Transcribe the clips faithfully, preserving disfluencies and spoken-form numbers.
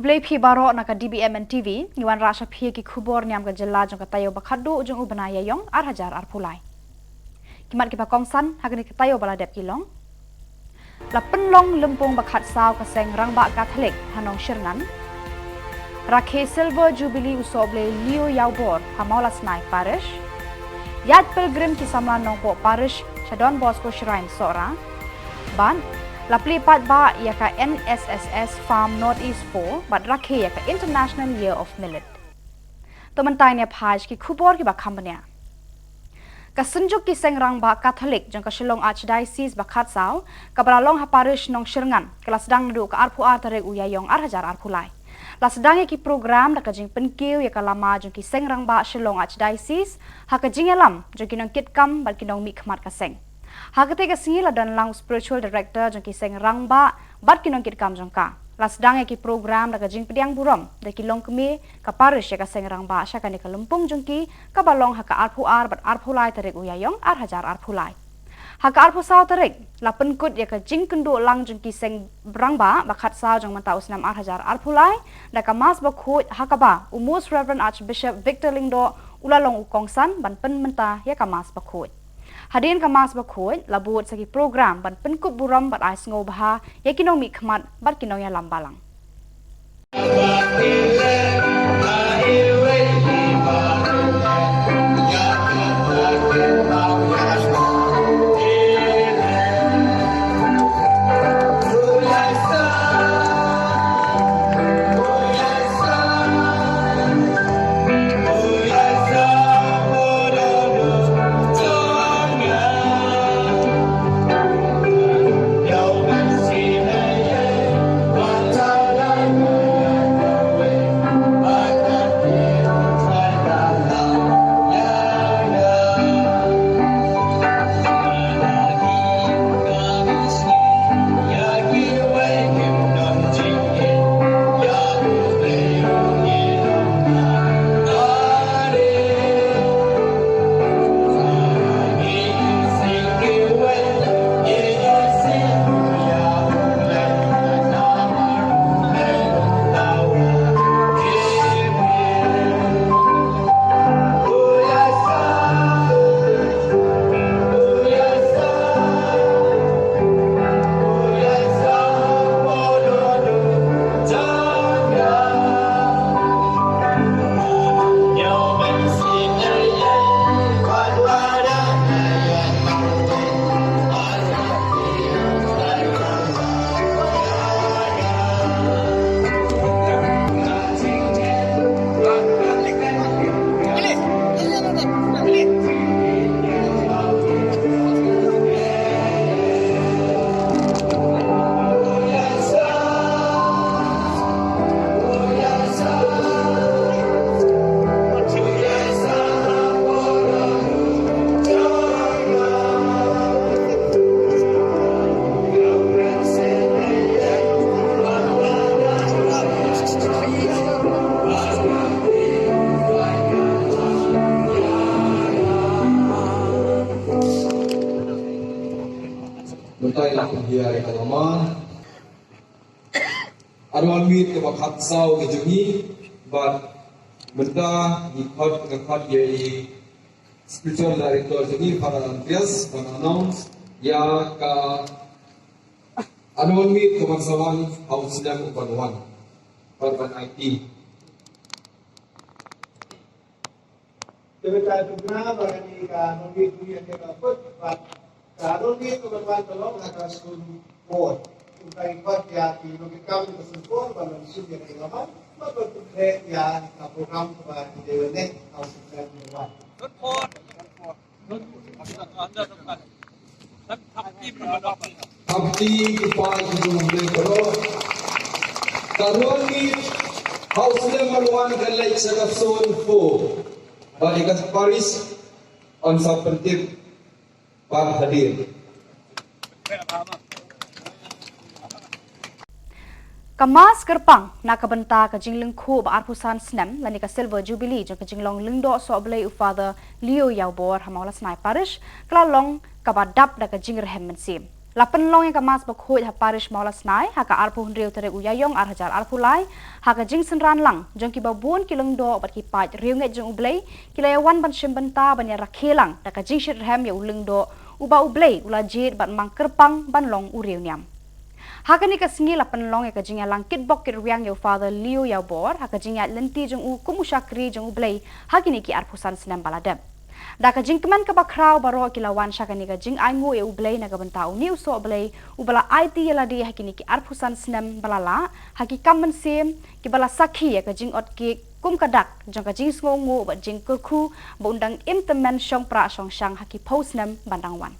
Khublei phi baroh na ka D B M N T V, ngi wanrah sha phi ki khubor niam ka jylla jong ka taïew ba khatduh jong u bnai Ïaïong ar hajar arphew lai. Ki mat kiba kongsan ha kane ka taïew ba la dep ki long: La pynlong lympung ba khatsaw ka seng rangbah Katholik ha Nongshyrngan. Rakhe Silver Jubilee u Sohblei Leo Ïawbor ha Mawlasnai Parish. Ïaid pilgrim ki samla Nongpoh Parish sha Don Bosco Shrine Sohra. Bad la plie paidbah ïa ka N S S S Farm North East four bad rakhe ïa ka International Year of Millet. To mynta ngin ïa phai sha ki khubor kiba kham bniah. Ka Synjuk ki Seng Rangbah Katholik jong ka Shillong Archdiocese ba khatsaw, kaba la long ha Parish Nongshyrngan, ka la sdang naduh ka arphew ar tarik u Ïaïong ar hajar arphew lai. La sdang ïa ki program da ka jingpynkiew ïa ka lama jong ki Seng Rangbah Shillong Archdiocese ha ka jingïalam jong ki nongkitkam bad ki nongmihkhmat ka seng. Ha katei ka sngi la don lang u Spiritual Director jong ki Seng Rangbah bad ki nongkitkam jong ka. La sdang ïa ki program da ka jingpdiang burom da ki longkmie ka Parish ïa ka Seng Rangbah sha kane ka lympung jong ki, kaba long ha ka arphew ar bad arphew lai tarik u Ïaïong ar hajar arphew lai. Ha ka arphew saw tarik la pynkut ïa ka jingkynduh lang jong ki Seng Rangbah ba khatsaw jong mynta u snem ar hajar arphew lai da ka Mass bakhuid, ha kaba u Most Reverend Archbishop Victor Lyngdoh u la long u kongsan ban pynmynta ïa ka Mass bakhuid. Hadien ka Mass bakhuid la bud sa ki program ban pynkup burom bad ai sngewbha ïa ki nongmihkhmat bad ki nongïalam balang. Mynta ngi la pynhiar ïa ka lama. Annual meet kaba khatsaw ka jong ngi, bad mynta ngi khot, nga khot ïa i Spiritual Director jong ngi, Father Andreas, ban announce ïa ka annual meet kaba sa wan ha u snem uban wan. Bad ban aiti. Te mynta to kane ba kane ka annual meet ngi ïa ka kut, bad ka annual meet kaba wan ka long ha ka zone four. Kumta ngi khot ïa ki nongkitkam ka zone four ba long sum ïa ka lama, bad ban pyntrei ïa ka program kaba ngi dei ban leh ha u snem uban wan. Zone four. Khapti ki paid ki jong U Blei baroh. Ka annual meet ha u snem uban wan kan leit sha ka zone four. Bad ïa ka parish yn sa pyntip bad hadien. Ka Mass kyrpang na ka bynta ka jinglyngkhuh ba arphew san snem lane ka Silver Jubilee jong ka jinglong Lyngdoh Sohblei u Father Leo Ïawbor ha Mawlasnai Parish ka la long kaba dap da ka jingrhem mynsiem. La pynlong ïa ka Mass bakhuid ha Parish Mawlasnai ha ka arphew hynriew tarik u Ïaïong ar hajar arphew lai, ha ka jingsynran lang jong kiba bun ki lyngdoh bad ki paid riewngeit jong U Blei, ki la ïawan ban shim bynta ban ïarakhe lang da ka jingshitrhem ïa u lyngdoh uba U Blei u la jied bad mang kyrpang ban long u riewniam. Ha kane ka sngi la pynlong ïa ka jingïalang kitbok kitrwiang ïa u Father Leo Ïawbor ha ka jingïaid lynti jong u kum u shakri jong U Blei ha kine ki arphew san snem ba la dep. Da ka jingkmen kaba khraw baroh ki la wan sha kane ka jingainguh ïa U Blei na ka bynta une u soh Blei uba la aiti ïa lade ha kine ki arphew san snem ba la lah, ha ki kam mynsiem kiba la sakhi ïa ka jingot kiek kum ka dak jong ka jingsngewnguh bad jingkyrkhu ba un dang im tymmen shongpra shongshang ha ki phew snem ban dang wan.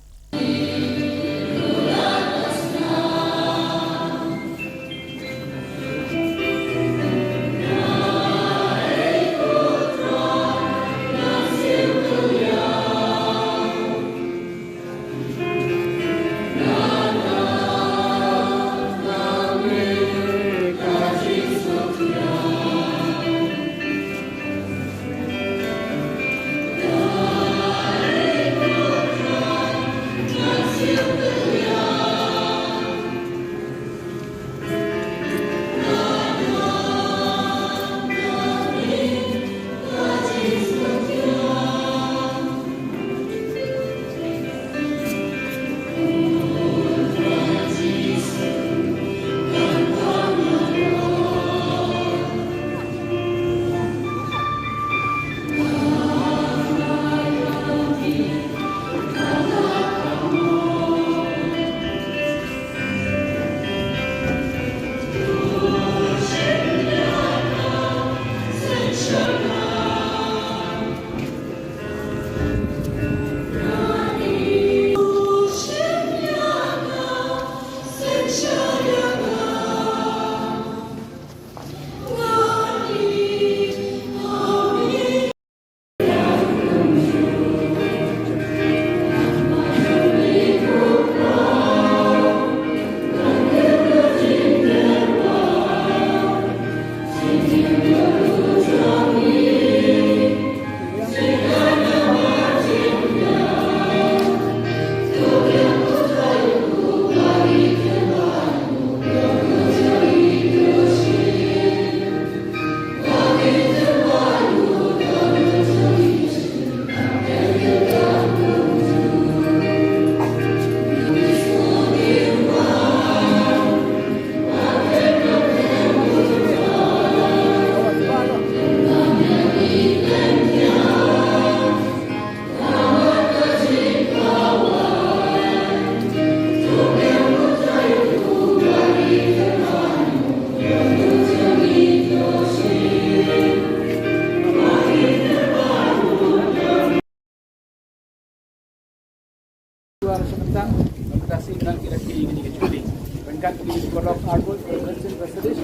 Ryngkat kine ki paralok Arbor, President, President,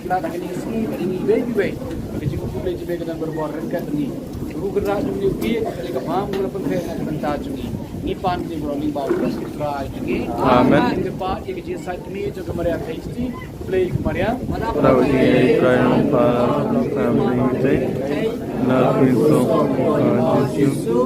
na kine ki sngi, kine ki wei ki wei, ka jingkhublei jingmut ka dang barabor ryngkat ngi. Ruh ka rak jong ngi, ka jingkhublei ka bam, ka pynthei na ka bynta jong ngi. Ngi pan ki baroh lyngba U Blei Trai jong ngi. Amen. Ngi pan ïa ka jingsait kmie jong ka Maria Theisotti, Blei ka Maria. Dau ïa ka rai nongpang, nongpang ïa ngi. Na ka bynta jong U Jisu.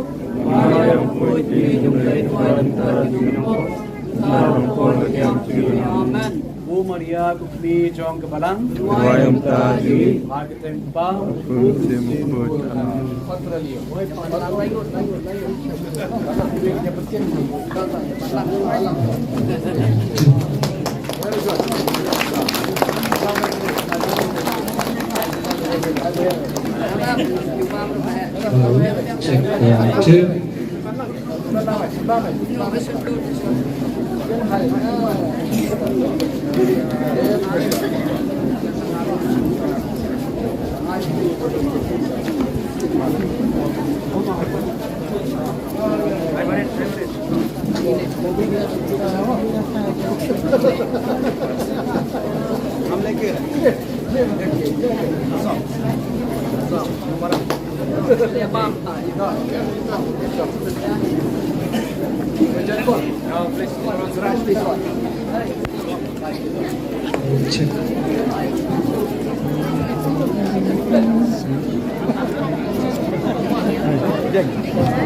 Amen. O Maria, ka kmie jong ka Balang. Duwai ïa ka bynta jong ngi. Ha ka kyrteng U Kpa, U Khun, U Kpa Jong U Khun. Amen. Check, one, two.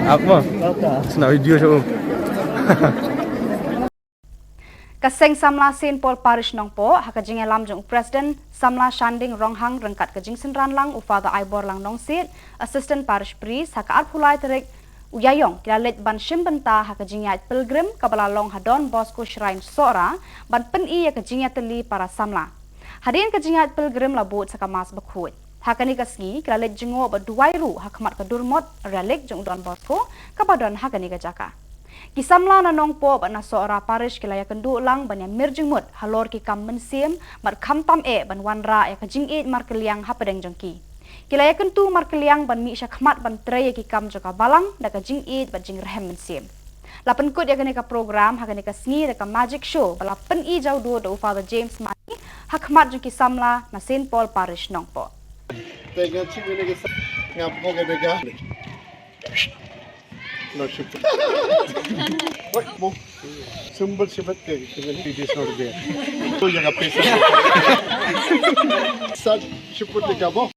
Apa? Sena video show. Ka Seng Samla Saint Paul Parish Nongpoh, ha ka jingïalam jong u President Samla Shanding Ronghang ryngkat ka jingsynran lang u Father Aiborlang Nongsiej, Assistant Parish Priest, ha ka arphew lai tarik u Ïaïong, ki la leit ban shim bynta ha ka jingïaid pilgrim kaba la long ha Don Bosco Shrine Sohra, ban pyni ïa ka jingïatylli para samla. Hadien ka jingïaid pilgrim la bud sa ka Mass bakhuid. Ha kane ka sngi, ki la leit jngoh bad duwai ruh ha khmat ka durmot relic jong u Don Bosco, kaba don ha kane ka jaka. Ki samla na Nongpoh bad na Sohra Parish ki la ïakynduh lang ban ïamir jingmut halor ki kam mynsiem, bad khamtam eh ban wanrah ïa ka jingïeit markylliang hapdeng jong ki. Ki la ïakyntu markylliang ban mih sha khmat ban trei ïa ki kam jong ka balang da ka jingïeit bad jingrhem mynsiem. La pynkut ïa kane ka program ha kane ka sngi da ka magic show ba la pyni jawdud da u Father James Mani, ha khmat jong ki samla na Saint Paul Parish Nongpoh. Tengah cik ini kita ngap mo kena ga. No syukur. Wait, mo. Sumber sibat ke kita ni, it is not there. Tu yang apa sah. Sat syukur dekat mo.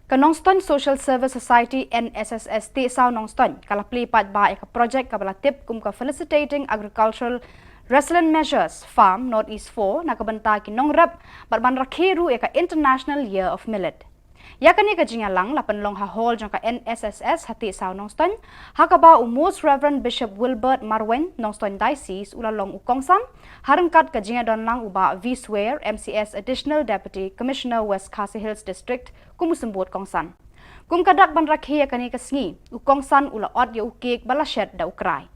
Ka Nongstoiñ Social Service Society, N S S S, Tehsaw Nongstoiñ, ka la plie paidbah ïa ka project kaba la tip kum ka Facilitating Agricultural Resilient Measures, farm, North East four, na ka bynta ki nongrep, bad ban rakhe ruh ïa ka International Year of Millet. Ïa kane ka jingïalang la pynlong ha hall jong ka N S S S ha Tehsaw Nongstoiñ, ha kaba u Most Reverend Bishop Wilbert Marwein, Nongstoiñ Diocese, u la long u kongsan, ha ryngkat ka jingïadon lang u Bah V Swer, M C S, Additional Deputy Commissioner, West Khasi Hills District, kum u symbud kongsan. Kum ka dak ban rakhe ïa kane ka sngi, u kongsan u la ot ïa u kek ba la shet da u krai.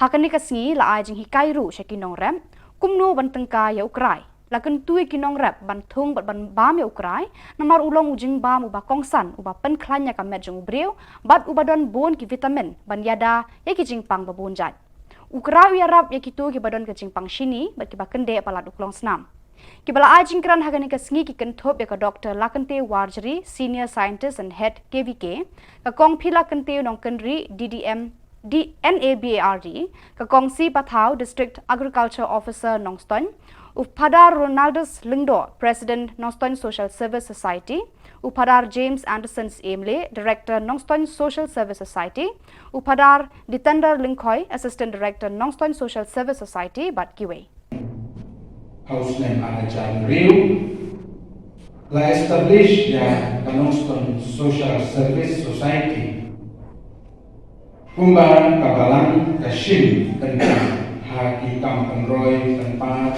Ha kane ka sngi la ai jinghikai ruh sha ki nongrep kumno ban tyngkai ïa u krai. La kyntu ïa ki nongrep ban thung bad ban bam ïa u krai, namar u long u jingbam uba kongsan, uba pynkhlaiñ ïa ka met jong u briew, bad uba don bun ki vitamin ban ïada ïa ki jingpang ba bun jait. U krai u ïarap ïa kito kiba don ka jingpang shini bad kiba kyndeh palat u klongsnam. Kiba la ai jingkren ha kane ka sngi ki kynthup ïa ka Doktor Lakynte Warjri, Senior Scientist and Head K V K, ka Kong Phila Kynte Nongkynrih, D D M, D-, N A B A R D, ka Kong C Pathaw, District Agriculture Officer Nongstoiñ, u Phadar Ronaldus Lyngdoh, President Nongstoiñ Social Service Society, u Phadar James Anderson Syiem Leh, Director Nongstoiñ Social Service Society, u Phadar Ditender Lyngkhoi, Assistant Director Nongstoiñ Social Service Society, bad kiwei. Ha u snem ar hajar hynriew la establish ïa ka Nongstoiñ Social Service Society. Kumba ka balang ka shim bynta ha ki kam pynroi pynpar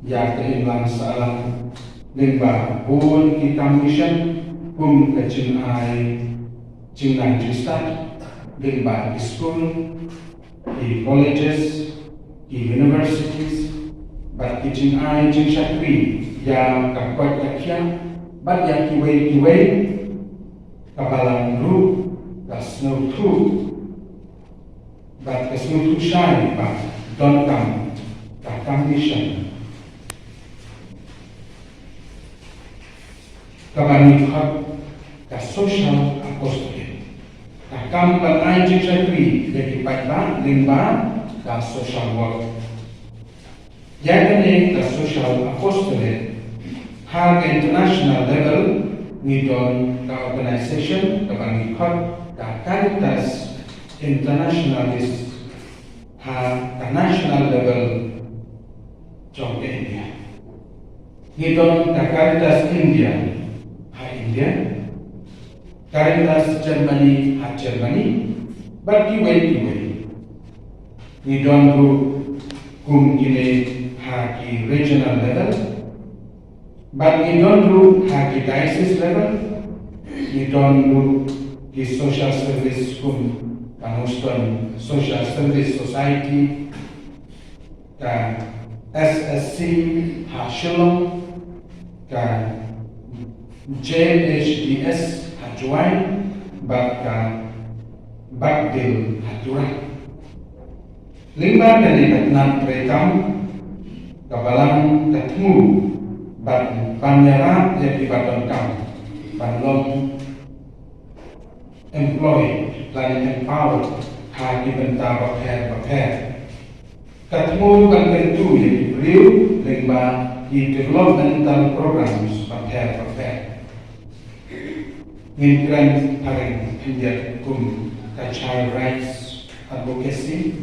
ïa ka imlang sahlang, lyngba bun ki kam mission kum ka jingai jingnang jingstad, lyngba ki skul, ki colleges, ki universities, bad ki jingai jingshakri ïa ka koit ka khiah, bad ïa kiwei kiwei. Ka balang ruh ka sngewthuh bad ka sngewthuh shai ba donkam ka kam mission kaba ngi khot ka social apostolate. Ka kam ban ai jingshakri ïa ki paidbah lyngba ka social work. Ïa kane ka social apostolate, ha ka international level ngi don ka organization kaba ngi khot ka Caritas Internationalis ha ka national level jong ka India. Ngi don ka Caritas India ha India, Caritas Germany ha Germany, bad kiwei kiwei. Ngi don ruh kum kine ha ki regional level, bad ngi don ruh ha ki diocese level, ngi don ruh ki social service kum ka Nongstoiñ Social Service Society, ka S S C ha Shillong, ka J H D S ha Jowai, bad ka Baddew ha Tura. Lyngba kane ka tnat treikam, ka balang ka thmu ban ban ïarap ïa ki ba donkam ban long employed lane empowered ha ki bynta bapher bapher. Ka thmu ban kyntu ïa ki briew lyngba ki developmental programs bapher bapher. Ngin kren phareng khyndiat kum ka child rights advocacy,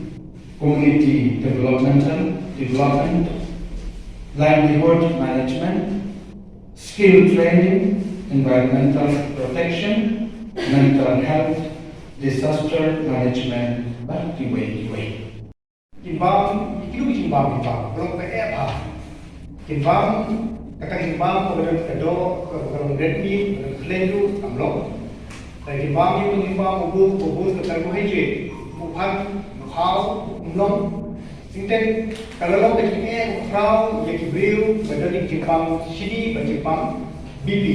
community developmental development, livelihood management, skill training, environmental protection, mental health, disaster management, bad kiwei kiwei. Jingbam, ki ruh jingbam, jingbam ka long ka eh bha. Jingbam, kata jingbam ka don ka doh, ka long red meat, ka long khlem ruh kam long. Ka jingbam ïa ka jingbam u bun, u bun ka carbohydrate, u phan, u khaw, u mlong. Singteng ka la long ka jingeh u khraw ïa ki briew ba don jingbam shini bad jingbam B P.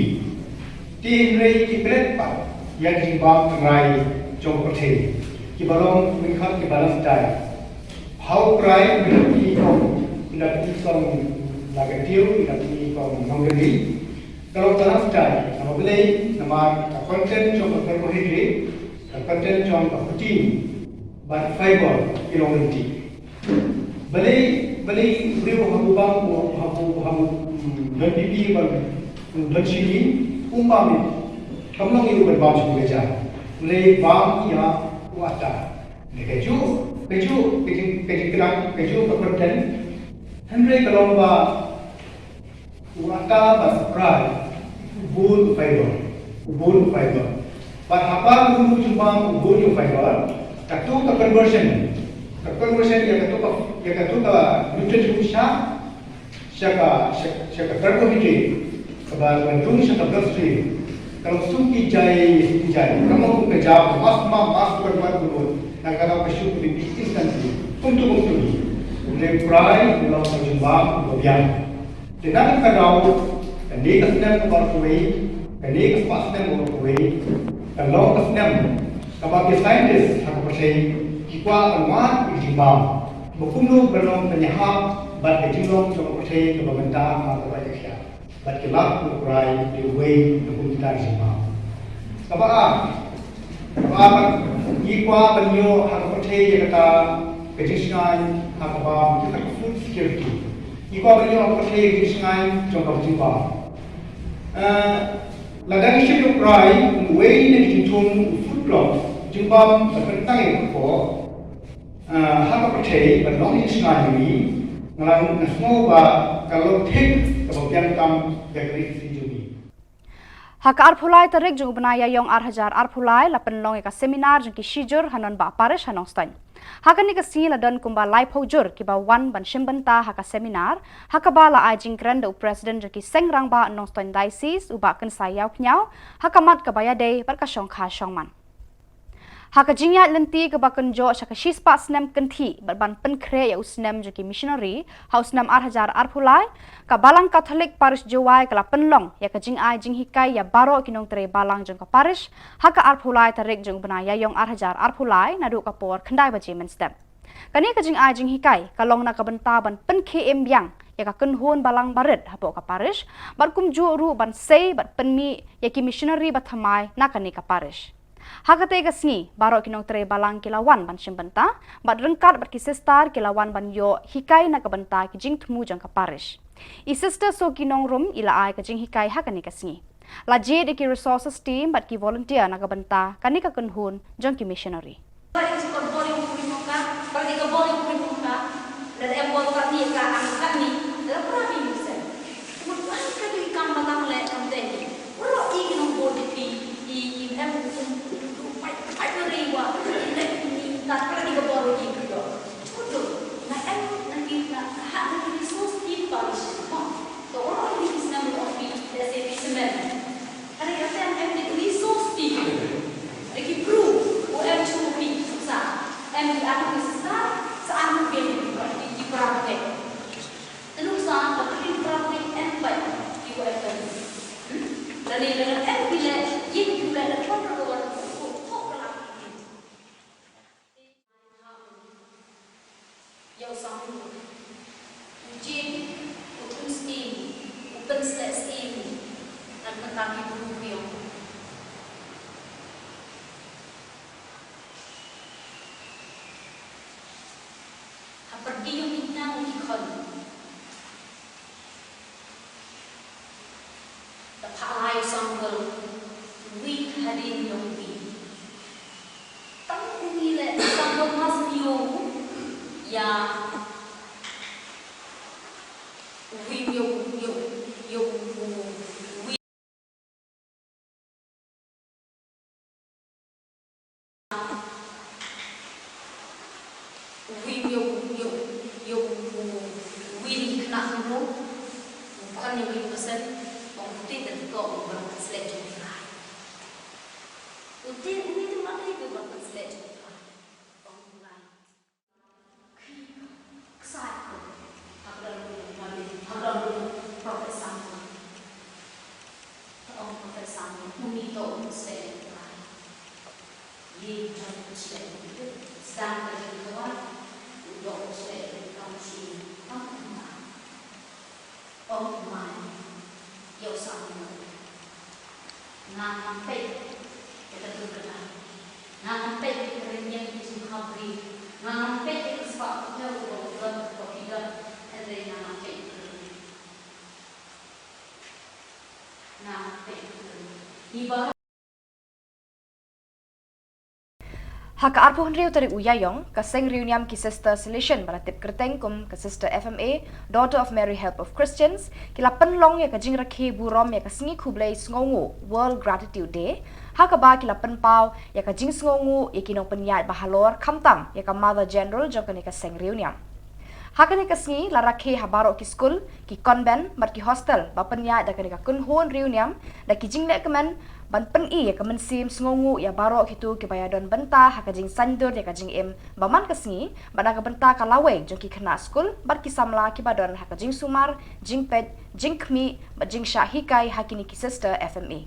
Te hynrei ki pynleit pat ïa ka jingbam tynrai jong ka pyrthei, kiba long mynkhot ki balanced diet. Ha u Trai, ynda phi ïohi, ynda phi ïohi la ka tiew, ynda phi ïohi nongdynti, ka long balanced diet. Namar balei? Namar ka content jong ka carbohydrate, ka content jong ka protein bad fiber ki long lynti. Balei, balei u briew haba u bam, haba u, haba u, mm, don B P bad, mm, don shini, um bam ïa u? Kam long ïa u ban bam shuh ka jam. U leit bam ïa u atta. Kajuh, kajuh, kajuh, kajuh kynang, kajuh ka content. Hynrei ka long ba u atta bad u krai u bun u fiber, u bun u fiber. Bad haba u bun u jingbam u bun u fiber, kato ka conversion, ka conversion ïa kato ka, ïa kato ka nutrient sha, sha ka, sha, sha ka carbohydrate, kaba, kaba dung sha ka bloodstream. Ka long shu ki jai, shu ki jai. Ka long kum ka jam, mas ma, mas ma, ma, ma, na ka daw ka shu ka bi instantly. Kumtu, kumtu hi. U leit u krai, u long ka jingbam, u biang. Te na ka daw, kane ka snem kaba kawei, kane ka spah snem kaba kawei, ka long ka snem kaba ki scientist ha ka pyrthei ki kwah ban wad ïa ka jingbam ba kumno ban long pynïahap bad ka jinglong jong ka pyrthei kaba mynta ha kaba ïakhia. Bad ki lap u krai ïa uwei na kum kita ki jingbam. Kaba ar, kaba ar, ngi kwah ban ïoh ha ka pyrthei ïa kata ka jingshngaiñ ha kaba ïa ka food security. Ngi kwah ban ïoh ha ka pyrthei ïa ka jingshngaiñ jong ka jingbam. Eh, lada ngi shim ïa u krai kum uwei na ki jingthung u food plot, jingbam ba kyntang ïa ka kpoh, ah, ha ka pyrthei ban long jingshngaiñ jong ngi, nga la, nga sngew ba ka long thik kaba biang tam ïa ka ri ka jong ngi. Ha ka arphew lai tarik jong u bnai Ïaïong ar hajar arphew lai la pynlong ïa ka seminar jong ki shijur ha Nonbah Parish ha Nongstoiñ. Ha kane ka sngi la don kumba laiphew jur kiba wan ban shim bynta ha ka seminar, ha kaba la ai jingkren da u President jong ki Seng Rangbah Nongstoiñ Diocese, u Bah Kynsai Ïawkhñiaw, ha ka mat kaba ïadei bad ka shongkha shongman. Ha ka jingïaid lynti kaba kynjoh sha ka shispah snem kynthih bad ban pynkhreh ïa u snem jong ki missionary ha u snem ar hajar arphew lai, ka Balang Katholik Parish Jowai ka la pynlong ïa ka jingai jinghikai ïa baroh ki nongtrei balang jong ka parish ha ka arphew lai tarik jong u bnai Ïaïong ar hajar arphew lai naduh ka por khyndai baje mynstep. Kane ka jingai jinghikai ka long na ka bynta ban pynkhie im biang ïa ka kynhun balang barit hapoh ka parish, bad kumjuh ruh ban sei bad pynmih ïa ki missionary ba thymmai na kane ka parish. Ha katei ka sngi, baroh ki nongtrei balang ki la wan ban shim bynta, bad ryngkat bad ki sister ki la wan ban ïoh hikai na ka bynta ki jingthmu jong ka parish. I Sister Soki Nongrum i la ai ka jinghikai ha kane ka sngi. La jied ïa ki resources team bad ki volunteer na ka bynta kane ka kynhun jong ki missionary. Lane lada em ki leh ïing ki leh na thon na dor, u thoh ka la ki. Ïa u Samuel. U jied, u thung syiem, u pynsleh syiem. Ngan pynthame ki bru ki ïong. Ha pyrdi ïong ki kñia ki khun. Da phah lai u Samuel, uwei hadien ïong uwei. Tang une leh u Samuel mas ïong ïa uwei, ïa u, ïa u, ïa u, uwei. Uwei, ïa u, ïa u, ïa u, uwei na ki khynnah khynroo, u khun ïa u Williamson, ong u te, te to u ban sleh jong u Trai. U te, u te ma te u ban sleh jong u Trai. Ong u Trai. Ksaid ko. Hapdeng u Moses, hapdeng u Prophet Samuel. Te ong u Prophet Samuel, une to u sleh u Trai. Ïa u jan u sleh u Trai. Sdang ka jingkhawai, u to u sleh u Trai. Ong u Trai. Ong u Trai ïa u Samuel, nga ngam peit ïa ka jingkyrkhu, nga ngam peit ïa ka rynïeng ka jingkyrkhu, nga ngam peit ïa ka spah ka jingkyrkhu, ka jingkyrkhu, hynrei nga ngam peit ïa ka rynïeng. Nga ngam peit ïa ka rynïeng. Ngi ba Ha ka arphew hynriew tarik u Ïaïong, ka Seng Riewniam ki Sister Salesian ba la tip kyrteng kum ka Sister F M A, Daughter of Mary, Help of Christians, ki la pynlong ïa ka jingrakhe burom ïa ka sngi khublei sngewnguh, World Gratitude Day, ha kaba ki la pynpaw ïa ka jingsngewnguh ïa ki nongpynïaid ba halor, khamtam ïa ka Mother General jong kane ka Seng Riewniam. Ha kane ka sngi la rakhe ha baroh ki skul, ki convent bad ki hostel ba pynïaid da kane ka kynhun riewniam da ki jinglehkmen ban pyni ïa ka mynsiem sngewnguh ïa baroh kito kiba ïadon bynta ha ka jingsaiñdur ïa ka jingim ba man ka sngi bad na ka bynta ka lawei jong ki khynnah skul bad ki samla kiba don ha ka jingsumar, jingpeit, jingkhmih bad jingshah hikai ha kine ki Sister F M A.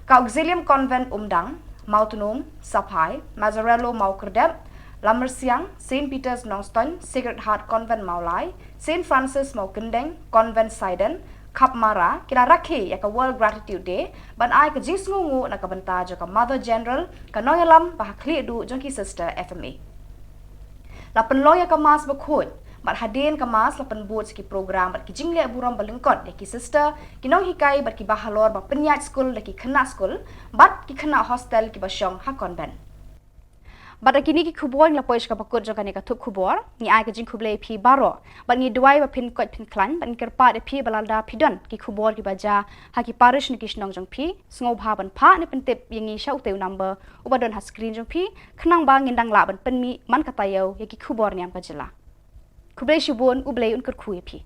Ka Auxilium Convent Umdang, Mawtnum, Saphai, Mazzarello Mawkyrdep, Lamersiang, Saint Peter's Nongstoiñ, Sacred Heart Convent Mawlai, Saint Francis Mawkyndeng, Convent Saiden, Khapmara, ki la rakhe ïa ka World Gratitude Day ban ai ka jingsngewnguh na ka bynta jong ka Mother General, ka nongïalam ba ha khlieh duh jong ki Sister F M A. La pynlong ïa ka Mass bakhuid bad hadien ka Mass la pynbud sa ki program bad ki jingleh burom ba lyngkot ïa ki sister, ki nonghikai bad kiba halor ba pynïaid skul da ki khynnah skul bad ki khynnah hostel kiba shong ha convent. Bad da kine ki khubor ngi la poi sha kaba kut jong kane ka thup khubor. Ngi ai ka jingkhublei ïa phi baroh bad ngi duwai ba phin koit phin khlaiñ bad ngi kyrpad ïa phi ba lada phi don ki khubor kiba jia ha ki parish ne ki shnong jong phi, sngewbha ban phah ne pyntip ïa ngi sha utei u number uba don ha screen jong phi, khnang ba ngin dang lah ban pynmih man ka taïew ïa ki khubor niam ka jylla. Khublei shibun, U Blei un kyrkhu ïa phi.